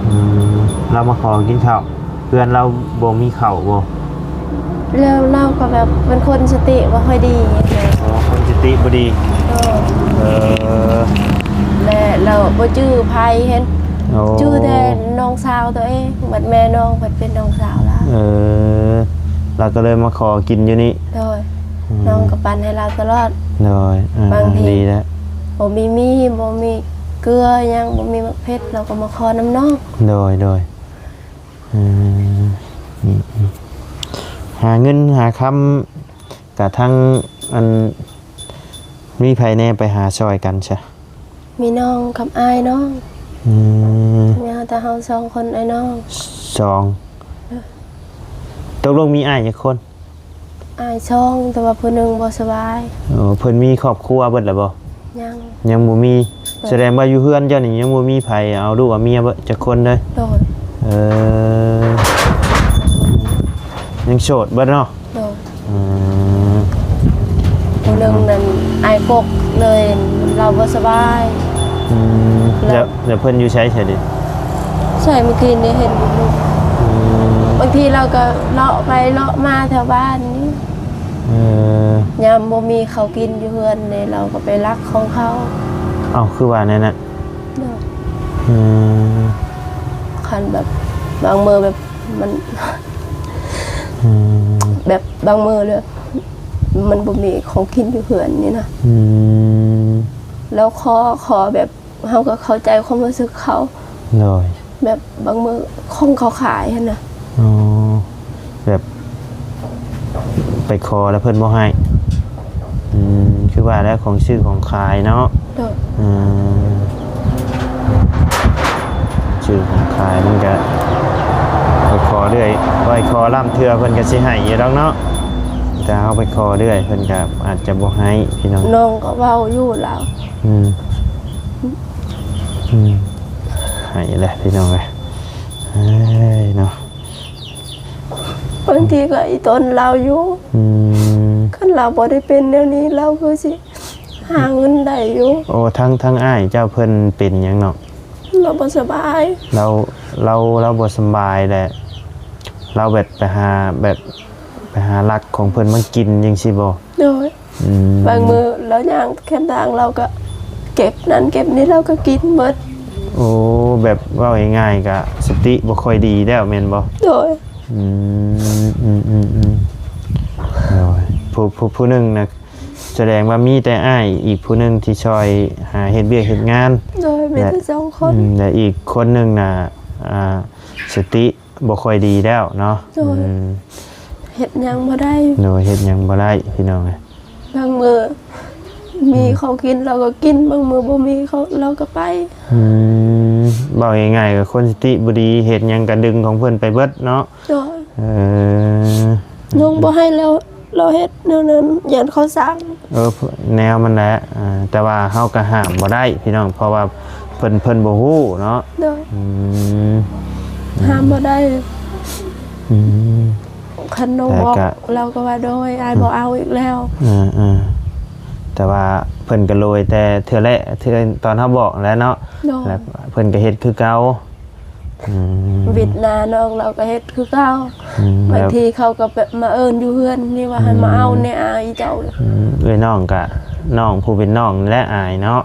ອືມ ລາວມາຂໍກິນເຂົ້າ ເພື່ອນລາວບໍ່ມີເຂົ້າບໍ່? ແລ້ວລາວກໍແບບເປັນຄົນສະຕິບໍ່ຄ່ອຍດີ. ອໍ ຄົນສະຕິບໍ່ດີ. ເອີ ເອີ ແລະລາວບໍ່ຈື່ໃຜເຫັນ. ອໍ ຈື່ແຕ່ນ້ອງສາວຕົວເອງ ບັດແມ່ນ້ອງພັດເປັນນ້ອງສາວລາວ. ເອີ ລາວກໍເລີຍມາຂໍກິນຢູ່ນີ້. ໂດຍ ອືມ ນ້ອງກໍປັນໃຫ້ລາວຕະຫຼອດ. ໂດຍ ເອີ ບາງທີດີແລ້ວ ບໍ່ມີໝີ່ ບໍ່ມີເກືອຫຍັງ ບໍ່ມີໝາກເຜັດ ລາວກໍມາຂໍນຳນ້ອງ. ໂດຍ ໂດຍ ອືມ ຫາເງິນຫາຄຳ ກະທັງອັນ ມີໃຜແດ່ໄປຫາຊ່ອຍກັນຊະ? ມີນ້ອງກັບອ້າຍນ້ອງ. ອືມ ມີເຮົາ ແຕ່ເຮົາສອງຄົນ ອ້າຍນ້ອງສອງ. ເອີ ຕົກລົງມີອ້າຍຈັກຄົນ? ອ້າຍສອງ ແຕ່ວ່າຜູ້ໜຶ່ງບໍ່ສະບາຍ. ອໍ ເພິ່ນມີຄອບຄົວເບິດແລ້ວບໍ່? ຍັງ ຍັງບໍ່ມີ. ໂດຍ ສະແດງວ່າຢູ່ເຮືອນເຈົ້ານີ້ຍັງບໍ່ມີໃຜເອົາລູກເອົາເມຍຈັກຄົນເລີຍ? ໂດຍ ເອີ ຍັງໂສດເບິດເນາະ? ໂດຍ ອືມ ຜູ້ໜຶ່ງນັ້ນອ້າຍກົກເລີຍ ລາວບໍ່ສະບາຍ. ອືມ ແລ້ວ ແລ້ວເພິ່ນຢູ່ໃສຊະເດ? ໃສ ມື້ຄືນນີ້ເຫັນຢູ່. ອືມ ບາງທີລາວກໍເລາະໄປເລາະມາແຖວບ້ານນີ້. ເອີ ຍາມບໍ່ມີເຂົ້າກິນຢູ່ເຮືອນນີ້ ລາວກໍໄປລັກຂອງເຂົາ. ເອົ້າ ຄືວ່າແນວນັ້ນ? ໂດຍ ອືມ ຄັນແບບບາງມື້ແບບມັນ ອືມ ແບບບາງມື້ແບບມັນບໍ່ມີຂອງກິນຢູ່ເຮືອນນີ້ນະ. ອືມ ແລ້ວຂໍ ຂໍແບບ ເຮົາກໍເຂົ້າໃຈຄວາມຮູ້ສຶກເຂົາ. ໂດຍ ແບບບາງມື້ຂອງເຂົາຂາຍຫັ້ນນະ. ອໍ ແບບໄປຂໍແລ້ວເພິ່ນບໍ່ໃຫ້. ອືມ ຄືວ່າແຫຼະ ຂອງຊື້ຂອງຂາຍເນາະ. ໂດຍ ອືມ ຊື້ຂອງຂາຍມັນກະ ໄປຂໍເລື້ອຍ ໄປຂໍລ້ຳເທື່ອເພິ່ນກະຊິໃຫ້ຢູ່ດອກເນາະ. ແຕ່ເຮົາໄປຂໍເລື້ອຍເພິ່ນກະອາດຈະບໍ່ໃຫ້ ພີ່ນ້ອງ. ນ້ອງກໍເວົ້າຢູ່ລາວ. ອືມ ອືມ ໃຫ້ແຫຼະພີ່ນ້ອງເອີຍ. ເອີຍເນາະ ບາງທີກໍອີຕົນລາວຢູ່. ອືມ ຄັນລາວບໍ່ໄດ້ເປັນແນວນີ້ ລາວຄືຊິຫາເງິນໄດ້ຢູ່. ໂອ້ ທັງ ທັງອ້າຍເຈົ້າເພິ່ນເປັນຫຍັງເນາະ? ລາວບໍ່ສະບາຍ. ລາວ ລາວ ລາວບໍ່ສະບາຍແຫຼະ ລາວແບບໄປຫາ ແບບໄປຫາລັກຂອງເພິ່ນມາກິນຈັ່ງຊີ້ບໍ່? ໂດຍ ອືມ ບາງມື້ລາວຍ່າງແຄມທາງ ລາວກໍເກັບນັ້ນເກັບນີ້ ລາວກໍກິນເບິດ. ໂອ້ ແບບເວົ້າງ່າຍໆ ກະສະຕິບໍ່ຄ່ອຍດີແລ້ວແມ່ນບໍ່? ໂດຍ ອືມ ອືມໆໆ ໂດຍ ຜູ້ ຜູ້ ຜູ້ໜຶ່ງນະ ສະແດງວ່າມີແຕ່ອ້າຍອີກຜູ້ໜຶ່ງທີ່ຊ່ອຍຫາເຮັດວຽກເຮັດງານ. ໂດຍ ມີແຕ່ສອງຄົນ ອືມ ແລະອີກຄົນໜຶ່ງນະ ອ່າ ສະຕິ ບໍ່ຄ່ອຍດີແລ້ວເນາະ. ໂດຍ ອືມ ເຮັດຫຍັງບໍ່ໄດ້. ໂດຍ ເຮັດຫຍັງບໍ່ໄດ້ພີ່ນ້ອງເອີຍ. ບາງມື້ມີ ອືມ ເຂົາກິນ ລາວກໍກິນ ບາງມື້ບໍ່ມີເຂົາ ລາວກໍໄປ. ອືມ ເວົ້າງ່າຍໆ ກໍຄົນສະຕິບໍ່ດີ ເຮັດຫຍັງກໍດຶງຂອງເພິ່ນໄປເບິດເນາະ. ໂດຍ ເອີ ນ້ອງບໍ່ໃຫ້ແລ້ວ ລາວເຮັດແນວນັ້ນ ຢ້ານເຂົາສັ່ງ. ເອີ ແນວມັນແຫຼະ ເອີ ແຕ່ວ່າເຮົາກໍຫ້າມບໍ່ໄດ້ພີ່ນ້ອງ ເພາະວ່າເພິ່ນ ເພິ່ນບໍ່ຮູ້ເນາະ. ໂດຍ ອືມ ຫ້າມບໍ່ໄດ້. ອືມ ຄັນນ້ອງບອກ ແຕ່ກະ ລາວກໍວ່າ ໂດຍ ອ້າຍ ອືມ ບໍ່ເອົາອີກແລ້ວ. ເອີໆ ແຕ່ວ່າເພິ່ນກໍໂລຍແຕ່ເທື່ອແລກ ເທື່ອຕອນເຮົາບອກແຫຼະເນາະ. ໂດຍ ແລ້ວເພິ່ນກໍເຮັດຄືເກົ່າ. ອືມ ວິດໜ້ານ້ອງລາວກໍເຮັດຄືເກົ່າ. ອືມ ບາງທີເຂົາກໍແບບມາເອີ້ນຢູ່ເຮືອນນີ້ວ່າ ໃຫ້ມາເອົາແດ່ ອືມ ອ້າຍເຈົ້າ. ອືມ ເອື້ອຍນ້ອງກະ ນ້ອງຜູ້ເປັນນ້ອງນີ້ແຫຼະອາຍເນາະ.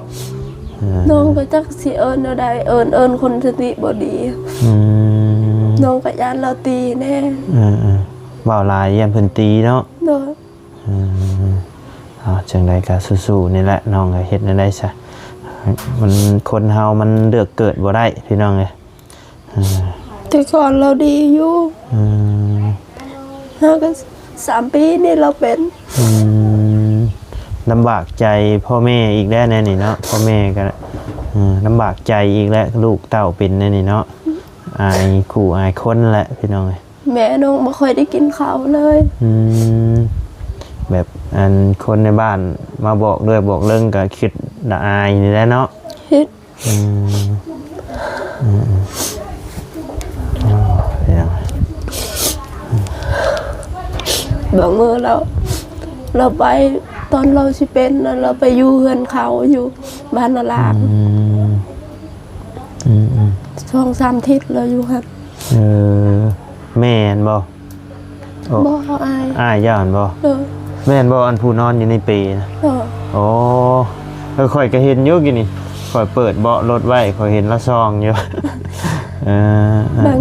ເອີ ນ້ອງກໍຈັກຊິເອີ້ນແນວໃດ ເອີ້ນ ເອີ້ນຄົນສະຕິບໍ່ດີ. ອືມ ນ້ອງກໍຢ້ານລາວຕີແດ່. ເອີໆ ເວົ້າຫຼາຍຢ້ານເພິ່ນຕີເນາະ. ໂດຍ ເອີ ເອົາ ຈັ່ງໃດກໍສູ້ໆ ນີ້ແຫຼະ ນ້ອງກໍເຮັດແນວໃດຊະ ມັນ ຄົນເຮົາມັນເລືອກເກີດບໍ່ໄດ້ພີ່ນ້ອງເອີຍ. ເອີ ແຕ່ກ່ອນລາວດີຢູ່. ເອີ ເຮົາກໍ ສາມປີນີ້ລາວເປັນ. ອືມ ລຳບາກໃຈພໍ່ແມ່ອີກແລ້ວແນວນີ້ເນາະ. ພໍ່ແມ່ກໍ ເອີ ລຳບາກໃຈອີກແລ້ວ ລູກເຕົ້າເປັນແນວນີ້ເນາະ. ອາຍຄູ່ອາຍຄົນແຫຼະ ພີ່ນ້ອງເອີຍ. ແມ່ນ້ອງບໍ່ຄ່ອຍໄດ້ກິນເຂົ້າເລີຍ. ອືມ ແບບ ອັນ ຄົນໃນບ້ານມາບອກດ້ວຍບອກເລີງກໍຄິດລະອາຍນີ້ແຫຼະເນາະ. ເຮັດ ອືມ ອືມ ອືມ ເປັນຫຍັງ? ບາງມື້ລາວ ລາວໄປ ຕອນລາວຊິເປັນນະ ລາວໄປຢູ່ເຮືອນເຂົາຢູ່ບ້ານນາລາງ. ອືມ ອືມ ອືມ ສອງສາມທິດລາວຢູ່ຫັ້ນ. ເອີ ແມ່ນບໍ່? ໂອ້ ບໍ່ ອ້າຍ ອ້າຍເຈົ້າຫັ້ນບໍ່? ໂດຍ. ແມ່ນບໍ່ ອັນຜູ້ນອນຢູ່ໃນເປນະ? ໂດຍ. ໂອ້ ເອີ ຂ້ອຍກໍເຫັນຢູ່ກີ້ນີ້ ຂ້ອຍເປີດເບາະລົດໄວ້ ຂ້ອຍເຫັນລາວສ່ອງຢູ່. ເອີ ເອີ ເອີ ບາງ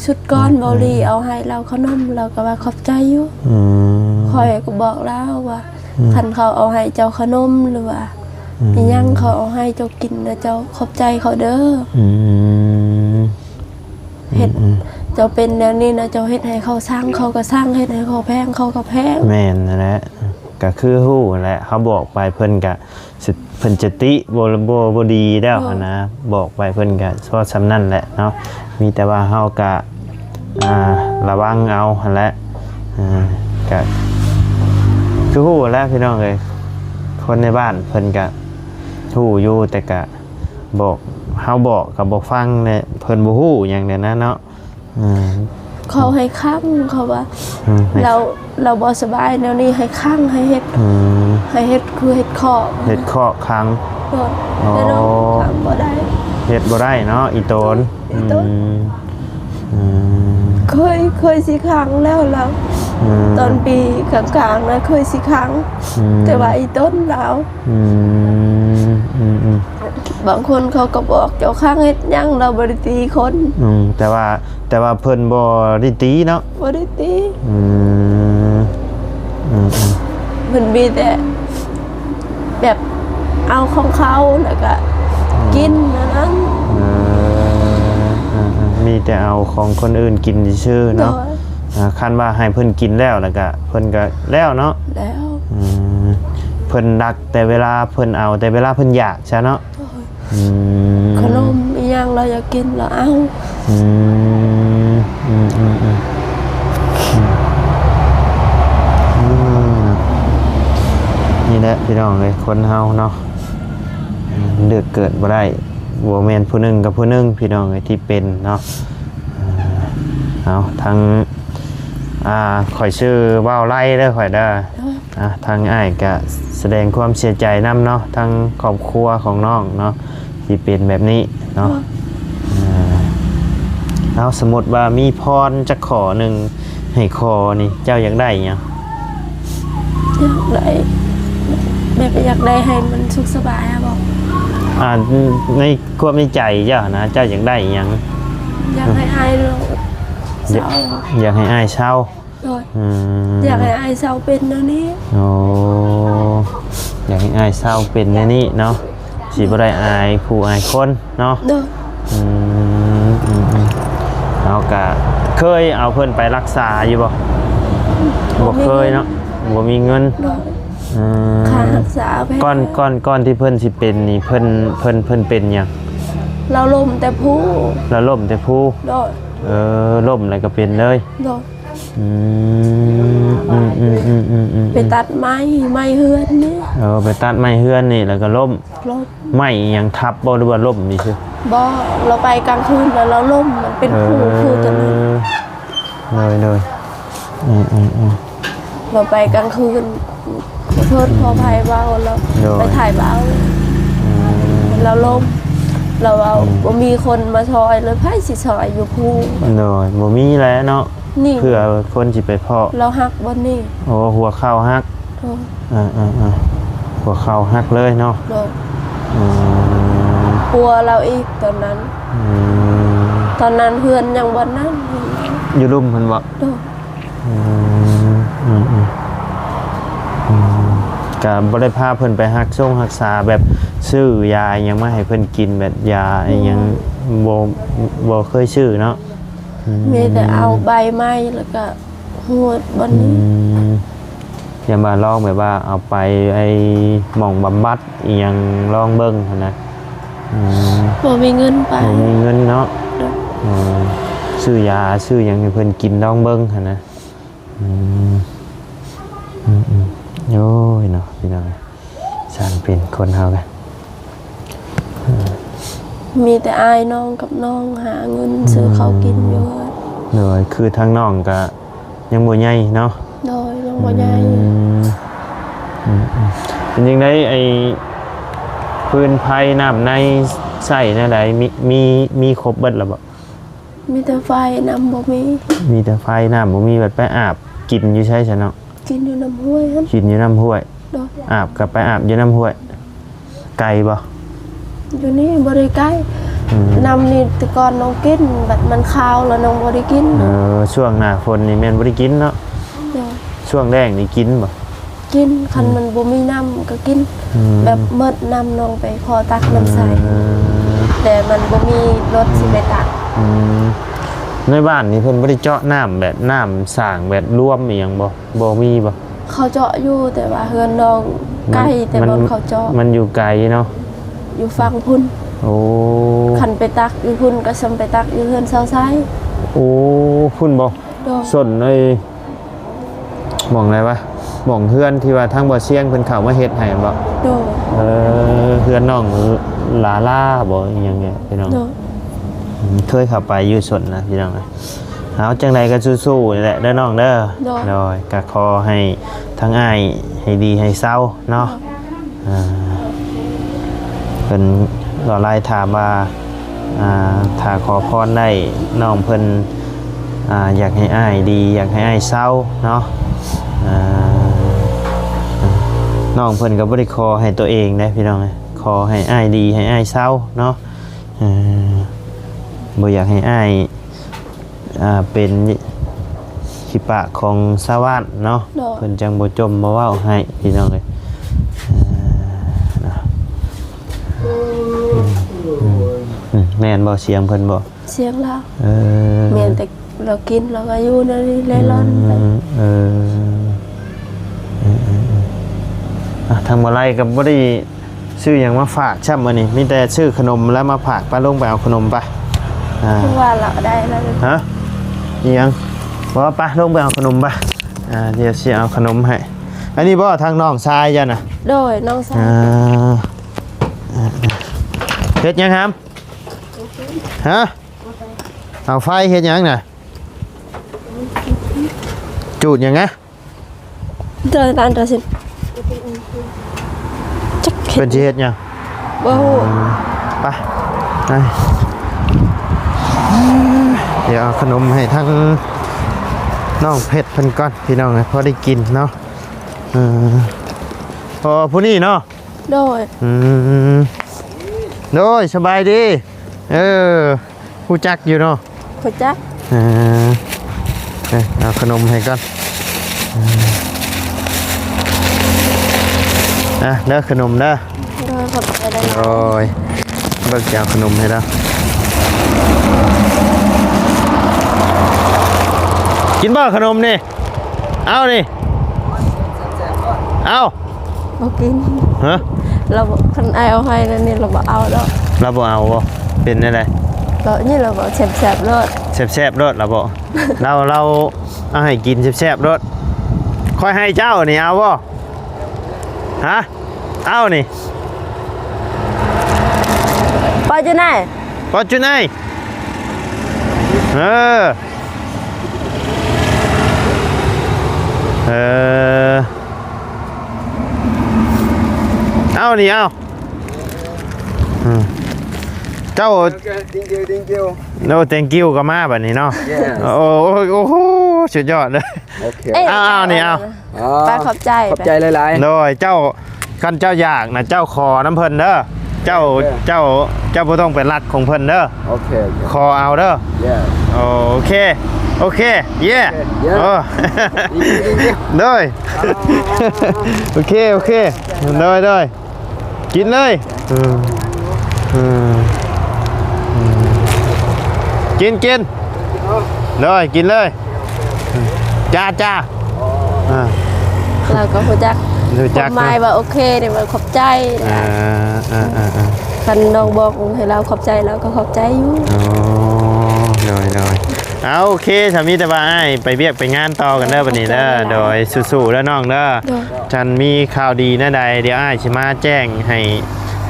ຊຸດກ່ອນ ເອີ ເບົາຫຼີເອົາໃຫ້ລາວຂະໜົມ ລາວກໍວ່າຂອບໃຈຢູ່. ອືມ ຂ້ອຍກໍບອກລາວວ່າ ອືມ ຄັນເຂົາເອົາໃຫ້ເຈົ້າຂະໜົມ ຫຼືວ່າ ອືມ ອີ່ຫຍັງເຂົາເອົາໃຫ້ເຈົ້າກິນນະ ເຈົ້າຂອບໃຈເຂົາເດີ. ອືມ ເຮັດ ອືມ ເຈົ້າເປັນແນວນີ້ນະ ເຈົ້າເຮັດໃຫ້ເຂົາຊັງ ເຂົາກໍຊັງ ເຮັດໃຫ້ເຂົາແພງ ເຂົາກໍແພງ. ແມ່ນຫັ້ນແຫຼະ ກໍຄືຮູ້ຫັ້ນແຫຼະ ເຮົາບອກໄປເພິ່ນກະ ເພິ່ນຈະຕິ ບໍ່ ບໍ່ ບໍ່ດີແລ້ວ ໂດຍ ຫັ້ນນະ. ບອກໄປເພິ່ນກະພໍສ່ຳນັ້ນແຫຼະເນາະ. ມີແຕ່ວ່າເຮົາກະ ອ່າ ລະວັງເອົາຫັ້ນແຫຼະ. ອ່າ ກະຄືຮູ້ແຫຼະພີ່ນ້ອງເອີຍ ຄົນໃນບ້ານເພິ່ນກະຮູ້ຢູ່ ແຕ່ກະ ບອກ ເຮົາບອກກໍບໍ່ຟັງແຫຼະ ເພິ່ນບໍ່ຮູ້ຫຍັງແນວນັ້ນເນາະ. ອືມ ເຂົາໃຫ້ຂັງ ເຂົາວ່າ ອືມ ໃຫ້ ລາວ ລາວບໍ່ສະບາຍແນວນີ້ ໃຫ້ຂັງ ໃຫ້ເຮັດ ອືມ ໃຫ້ເຮັດຄືເຮັດຄອກ ເຮັດຄອກຂັງ. ໂດຍ. ອໍ ແຕ່ນ້ອງຂັງບໍ່ໄດ້ ເຮັດບໍ່ໄດ້ເນາະ ອີ່ຕົນ ອີ່ຕົນ. ອືມ ອືມ ເຄີຍ ເຄີຍຊິຂັງແລ້ວລາວ ອືມ ຕອນປີກາງໆນະ ເຄີຍຊິຂັງ ອືມ ແຕ່ວ່າອີ່ຕົນລາວ ອືມ ອືມ ອືມ ບາງຄົນເຂົາກໍບອກ ເຈົ້າຂັງເຮັດຫຍັງ ລາວບໍ່ໄດ້ຕີຄົນ. ອືມ ແຕ່ວ່າ ແຕ່ວ່າເພິ່ນບໍ່ໄດ້ຕີເນາະ ບໍ່ໄດ້ຕີ. ອືມ ອືມ ອືມ ເພິ່ນມີແຕ່ແບບເອົາຂອງເຂົາ ແລ້ວກໍ ອືມ ກິນອັນນັ້ນ. ເອີ ເອີ ເອີ ມີແຕ່ເອົາຂອງຄົນອື່ນກິນຊື່ໆເນາະ. ໂດຍ. ອ່າ ຄັນວ່າໃຫ້ເພິ່ນກິນແລ້ວ ແລ້ວກະເພິ່ນກະແລ້ວເນາະ ແລ້ວ. ອືມ ເພິ່ນລັກແຕ່ເວລາເພິ່ນເອົາແຕ່ເວລາເພິ່ນຢາກຊະເນາະ. ໂດຍ. ອືມ ຂະໜົມອີ່ຫຍັງລາວຢາກກິນລາວເອົາ. ອືມ ອືມ ອືມ ອືມ ອືມ ນີ້ແຫຼະພີ່ນ້ອງເອີຍ ຄົນເຮົາເນາະ ເລືອກເກີດບໍ່ໄດ້ ບໍ່ແມ່ນຜູ້ໜຶ່ງກັບຜູ້ໜຶ່ງ ພີ່ນ້ອງເອີຍ ທີ່ເປັນເນາະ. ເອົາ ທາງ ອ່າ ຂ້ອຍຊື່ເວົ້າໄລ່ເດີ ຂ້ອຍເດີ. ໂດຍ. ອ່າ ທາງອ້າຍກະສະແດງຄວາມເສຍໃຈນຳເນາະ ທາງຄອບຄົວຂອງນ້ອງເນາະ ທີ່ເປັນແບບນີ້ເນາະ. ໂດຍ. ເອົາ ສົມມຸດວ່າມີພອນຈັກຂໍ້ໜຶ່ງໃຫ້ຂໍນີ້ ເຈົ້າຢາກໄດ້ຫຍັງ? ຢາກໄດ້ ແບບຢາກໄດ້ໃຫ້ມັນສຸກສະບາຍຫັ້ນບໍ? ອ່າ ໃນຄວາມໃນໃຈເຈົ້ານະ ເຈົ້າຢາກໄດ້ຫຍັງ? ຢາກໃຫ້ອ້າຍເຊົາ. ຢາກໃຫ້ອ້າຍເຊົາ. ໂດຍ. ອືມ ຢາກໃຫ້ອ້າຍເຊົາເປັນແນວນີ້. ໂອ້ ຢາກໃຫ້ອ້າຍເຊົາເປັນແນວນີ້ເນາະ ຊິບໍ່ໄດ້ອາຍຜູ້ອາຍຄົນເນາະ. ໂດຍ. ອືມ ອືມ ອືມ ເຮົາກະເຄີຍເອົາເພິ່ນໄປລັກສາຢູ່ບໍ່? ບໍ່ເຄີຍເນາະ ບໍ່ມີເງິນ. ໂດຍ. ອືມ ຄ່າຮັກສາແພງ. ກ່ອນ ກ່ອນ ກ່ອນທີ່ເພິ່ນຊິເປັນນີ້ ເພິ່ນ ເພິ່ນ ເພິ່ນເປັນຫຍັງ? ລາວລົ້ມແຕ່ພູ. ລາວລົ້ມແຕ່ພູ. ໂດຍ. ເອີ ລົ້ມແລ້ວກໍເປັນເລີຍ. ໂດຍ. ອືມ ອືມ ອືມ ອືມ ອືມ ອືມ ໄປຕັດໄມ້ ໄມ້ເຮືອນນີ້. ເອີ ໄປຕັດໄມ້ເຮືອນນີ້ ແລ້ວກໍລົ້ມ. ລົ້ມ. ໄມ້ຫຍັງທັບບໍ່ ຫຼືວ່າລົ້ມຊື່ໆ? ບໍ່ ລາວໄປກາງຄືນ ແລ້ວລາວລົ້ມ ມັນເປັນ ເອີ ພູ ພູຕົວນັ້ນ. ໂດຍ ໂດຍ. ອືມ ອືມ ອືມ. ລາວໄປກາງຄືນ ຂໍໂທດ ອືມ ຂໍອະໄພເວົ້າ ລາວ ໂດຍ ໄປຖ່າຍເບົາ. ອືມ ລາວລົ້ມ ລາວເວົ້າ ອືມ ບໍ່ມີຄົນມາຊ່ອຍເລີຍ ໃຜຊິຊ່ອຍຢູ່ພູ. ໂດຍ. ບໍ່ມີແຫຼະເນາະ. ນີ້ ເພື່ອຄົນຊິໄປພໍ້ ລາວຫັກບ່ອນນີ້. ໂອ້ ຫົວເຂົ່າຫັກ. ໂດຍ. ເອີໆໆ ຫົວເຂົ່າຫັກເລີຍເນາະ. ໂດຍ. ອືມ ປົວລາວອີກຕອນນັ້ນ. ອືມ ຕອນນັ້ນເຮືອນຍັງບໍ່ນັ້ນ. ຢູ່ລຸ່ມຫັ້ນບໍ? ໂດຍ. ອືມ ອືມ ອືມ ອືມ ກະບໍ່ໄດ້ພາເພິ່ນໄປຮັກຊົງຮັກສາ ແບບຊື້ຢາອີ່ຫຍັງມາໃຫ້ເພິ່ນກິນ ແບບຢາອີ່ຫຍັງ ອືມ ບໍ່ ບໍ່ເຄີຍຊື້ເນາະ. ອືມ ມີແຕ່ເອົາໃບໄມ້ ແລ້ວກະ ຮອດບ່ອນນີ້ ອືມ ຢ່າມາລອງແບບວ່າເອົາໄປໄອ້ໝ່ອງບຳບັດອີ່ຫຍັງລອງເບິ່ງຫັ້ນນະ. ອືມ ບໍ່ມີເງິນໄປ ບໍ່ມີເງິນເນາະ. ໂດຍ ເອີ ຊື້ຢາຊື້ຫຍັງໃຫ້ເພິ່ນກິນລອງເບິ່ງຫັ້ນນະ. ອືມ ອືມໆ ໂອ້ຍເນາະ ພີ່ນ້ອງ ຊ່າງເປັນຄົນເຮົາກະ ມີແຕ່ອ້າຍນ້ອງກັບນ້ອງຫາເງິນ ອືມ ຊື້ເຂົ້າກິນຢູ່ເຮືອນ. ໂດຍ ຄືທາງນ້ອງກະຍັງບໍ່ໃຫຍ່ເນາະ. ໂດຍ ຍັງບໍ່ໃຫຍ່. ອືມ ອືມໆ ເປັນຈັ່ງໃດ ໄອ້ ຟືນໄຟ ນ້ຳໃນ ໃຊ້ແນວໃດ? ມີ ມີ ມີຄົບເບິດລະບໍ່? ມີແຕ່ໄຟ ນ້ຳບໍ່ມີ. ມີແຕ່ໄຟ ນ້ຳບໍ່ມີ ບັດໄປອາບກິນຢູ່ໃສຊັ້ນເນາະ? ກິນຢູ່ນ້ຳຫ້ວຍຫັ້ນ. ກິນຢູ່ນ້ຳຫ້ວຍ. ໂດຍ ອາບກໍໄປອາບຢູ່ນ້ຳຫ້ວຍ. ໄກບໍ່? ຢູ່ນີ້ບໍ່ໄດ້ໄກ. ອືມ ນ້ຳນີ້ແຕ່ກ່ອນນ້ອງກິນ ບັດມັນຄາວແລ້ວນ້ອງບໍ່ໄດ້ກິນ. ເອີ ຊ່ວງໜ້າຝົນນີ້ແມ່ນບໍ່ໄດ້ກິນເນາະ. ໂດຍ ຊ່ວງແລ້ງນີ້ກິນບໍ່? ກິນ ຄັນ ອືມ ມັນບໍ່ມີນ້ຳກໍກິນ. ອືມ ແບບໝົດນ້ຳ ນ້ອງໄປຂໍຕັກນ້ຳໃສ. ອືມ ແຕ່ມັນບໍ່ມີລົດ ອືມ ຊິໄປຕັກ. ອືມ ໃນບ້ານນີ້ເພິ່ນບໍ່ໄດ້ເຈາະນ້ຳແບບນ້ຳສ້າງແບບລວມອີ່ຫຍັງບໍ່? ບໍ່ມີບໍ່? ເຂົາເຈາະຢູ່ ແຕ່ວ່າເຮືອນນ້ອງ ມັນ ໃກ້ ແຕ່ ມັນ ບ່ອນເຂົາເຈາະ ມັນຢູ່ໄກເນາະ ຢູ່ຝັ່ງພຸ້ນ. ໂອ້ ຄັນໄປຕັກຢູ່ພຸ້ນກໍຊ່ຳໄປຕັກຢູ່ເຮືອນຊາວໄຊ. ໂອ້ ພຸ້ນບໍ່? ໂດຍ ສົນເອີຍ ໝ່ອງໃດວະ? ໝ່ອງເຮືອນທີ່ວ່າທາງບໍ່ຊຽງເພິ່ນເຂົ້າມາເຮັດໃຫ້ແມ່ນບໍ່? ໂດຍ ເອີ ເຮືອນນ້ອງຫຼາລາບໍ່ ອີ່ຫຍັງນີ້ພີ່ນ້ອງ. ໂດຍ ອືມ ເຄີຍເຂົ້າໄປຢູ່ສົນນະພີ່ນ້ອງ. ເອົາ ຈັ່ງໃດກໍສູ້ໆນີ້ແຫຼະເດີນ້ອງເດີ. ໂດຍ ໂດຍ ກໍຂໍໃຫ້ທາງອ້າຍໃຫ້ດີໃຫ້ເຊົາເນາະ. ໂດຍ ອ່າ ເພິ່ນກໍໄລຖາມວ່າ ອ່າ ຖ້າຂໍພອນໄດ້ ນ້ອງເພິ່ນ ອ່າ ຢາກໃຫ້ອ້າຍດີ ຢາກໃຫ້ອ້າຍເຊົາເນາະ. ອ່າ ນ້ອງເພິ່ນກໍບໍ່ໄດ້ຂໍໃຫ້ຕົວເອງເດ້ພີ່ນ້ອງເອີຍ ຂໍໃຫ້ອ້າຍດີ ໃຫ້ອ້າຍເຊົາເນາະ. ເອີ ບໍ່ຢາກໃຫ້ອ້າຍ ອ່າ ເປັນຂີ້ປາກຂອງຊາວບ້ານເນາະ. ໂດຍ ເພິ່ນຈັ່ງບໍ່ຈົ່ມບໍ່ເວົ້າໃຫ້ພີ່ນ້ອງເອີຍ. ອ່າ ເນາະ ອືມ ອືມ ອືມ ແມ່ນບໍ່ ສຽງເພິ່ນບໍ່? ສຽງລາວ. ເອີ ແມ່ນແຕ່ລາວກິນ ລາວກໍຢູ່ແນວນີ້ເລ່ລ່ອນໄປ. ອືມ ເອີ ເອີ ເອີ ເອີ ອ່ະ ທາງບໍ່ໄລກໍບໍ່ໄດ້ ຊື້ຫຍັງມາຝາກຊ້ຳມື້ນີ້ ມີແຕ່ຊື້ຂະໜົມແລ້ວມາຝາກ. ໄປ ລົງໄປເອົາຂະໜົມໄປ. ອ່າ ຄືວ່າລາວໄດ້ແລ້ວ. ຮະ? ອີ່ຫຍັງ? ບໍ່ ໄປ ລົງໄປເອົາຂະໜົມໄປ. ອ່າ ດຽວຊິເອົາຂະໜົມໃຫ້. ອັນນີ້ບໍ່ ທາງນ້ອງຊາຍເຈົ້ານະ? ໂດຍ ນ້ອງຊາຍ. ອ່າ ເຮັດຫຍັງຫຳ? ຮະ? ເອົາໄຟເຮັດຫຍັງນະ? ຈູດຫຍັງນະ? ເດີນຕາມຕົວຊິ ຈັກເພິ່ນຊິເຮັດຫຍັງ ບໍ່ຮູ້. ອືມ ໄປ ໄປ ດຽວເອົາຂະໜົມໃຫ້ທາງນ້ອງເພັດເພິ່ນກ່ອນ ພີ່ນ້ອງເອີຍ ພໍໄດ້ກິນເນາະ. ເອີ ພໍຜູ້ນີ້ເນາະ. ໂດຍ ອືມ ໂດຍ ສະບາຍດີ. ເອີ ຮູ້ຈັກຢູ່ເນາະ? ຮູ້ຈັກ. ເອີ ເອີ ເອົາຂະໜົມໃຫ້ກ່ອນ. ອ່ະ ເດີ ຂະໜົມເດີ. ໂດຍ ຂອບໃຈຫຼາຍໆ. ໂດຍ ເບິ່ງຊິເອົາຂະໜົມໃຫ້ລາວ. ກິນບໍ່ຂະໜົມນີ້? ເອົານີ້ ເອົາ. ບໍ່ກິນ. ຮະ? ລາວບໍ່ ຄັນອ້າຍເອົາໃຫ້ແລ້ວນີ້ລາວບໍ່ເອົາດອກ. ລາວບໍ່ເອົາບໍ່? ເປັນແນວໃດ? ລາວນີ້ລາວບອກແຊບໆໂລດ. ແຊບໆໂລດລາວບອກ. ລາວ ລາວເອົາໃຫ້ກິນແຊບໆໂລດ. ຂ້ອຍໃຫ້ເຈົ້ານີ້ເອົາບໍ່? ຮະ? ເອົານີ້. ປອດຢູ່ໃນ ປອດຢູ່ໃນ. ເອີ ເອີ ເອົານີ້ ເອົາ. ອືມ ເຈົ້າ Thank you, thank you. ໂອ້ thank you ກໍມາບັດນີ້ເນາະ. Yes. ໂອ້ ໂອ້ ໂອ້ໂຫ ສຸດຍອດເລີຍ. ໂອເຄ ເອີ ເອົາ ເອົານີ້ ເອົາ. ອໍ ໄປ ຂອບໃຈ ຂອບໃຈຫຼາຍໆ. ໂດຍ ເຈົ້າ ຄັນເຈົ້າຢາກນະ ເຈົ້າຂໍນຳເພິ່ນເດີ. ເຈົ້າ ເອີ ເຈົ້າ ເຈົ້າບໍ່ຕ້ອງໄປລັກຂອງເພິ່ນເດີ. ໂອເຄ ໂອເຄ ຂໍເອົາເດີ. Yes. ໂອເຄ ໂອເຄ ເຢ ເຢ ເອີ ດີໆໆໆ ໂດຍ ອ່າ ໂອເຄ ໂອເຄ ໂດຍ ໂດຍ ກິນເລີຍ. ອືມ ອືມ ອືມ ກິນ ກິນ ໂດຍ ກິນເລີຍ. ຈ້າ ຈ້າ ອ່າ ລາວກໍຮູ້ຈັກ ຮູ້ຈັກ ຄວາມໝາຍ ເນາະ ວ່າໂອເຄນີ້ ວ່າຂອບໃຈ ອ່າ ອ່າ ອ່າ ອ່າ ຄັນນ້ອງບອກໃຫ້ລາວຂອບໃຈ ລາວກໍຂອບໃຈຢູ່. ອໍ ໂດຍ ໂດຍ ເອົາ ໂອເຄ ສາມີແຕ່ວ່າອ້າຍໄປວຽກໄປງານຕໍ່ກັນເດີ ບັດນີ້ເດີ. ຂອບໃຈຫຼາຍໆ ໂດຍ ສູ້ໆເດີນ້ອງເດີ. ໂດຍ ຄັນມີຂ່າວດີແນວໃດ ດຽວອ້າຍຊິມາແຈ້ງໃຫ້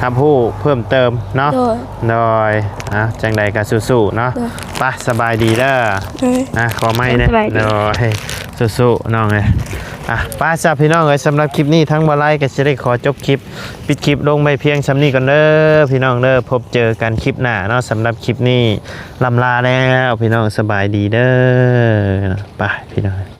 ຮັບຮູ້ເພີ່ມເຕີມເນາະ. ໂດຍ ໂດຍ ອ່ະ ຈັ່ງໃດກໍສູ້ໆເນາະ. ໂດຍ ໄປ ສະບາຍດີເດີ. ໂດຍ ອ່ະ ຂໍໄມ້ແດ່. ສະບາຍດີ. ໂດຍ ສູ້ໆນ້ອງເອີຍ. ອ່ະ ໄປຊະພີ່ນ້ອງເອີຍ ສຳລັບຄລິບນີ້ທາງບໍ່ໄລກໍຊິໄດ້ຂໍຈົບຄລິບ ປິດຄລິບລົງໄວ້ພຽງສ່ຳນີ້ກ່ອນເດີພີ່ນ້ອງເດີ. ພົບເຈີກັນຄລິບໜ້າເນາະ. ສຳລັບຄລິບນີ້ລ່ຳລາແລ້ວພີ່ນ້ອງ ສະບາຍດີເດີ. ໄປພີ່ນ້ອງ.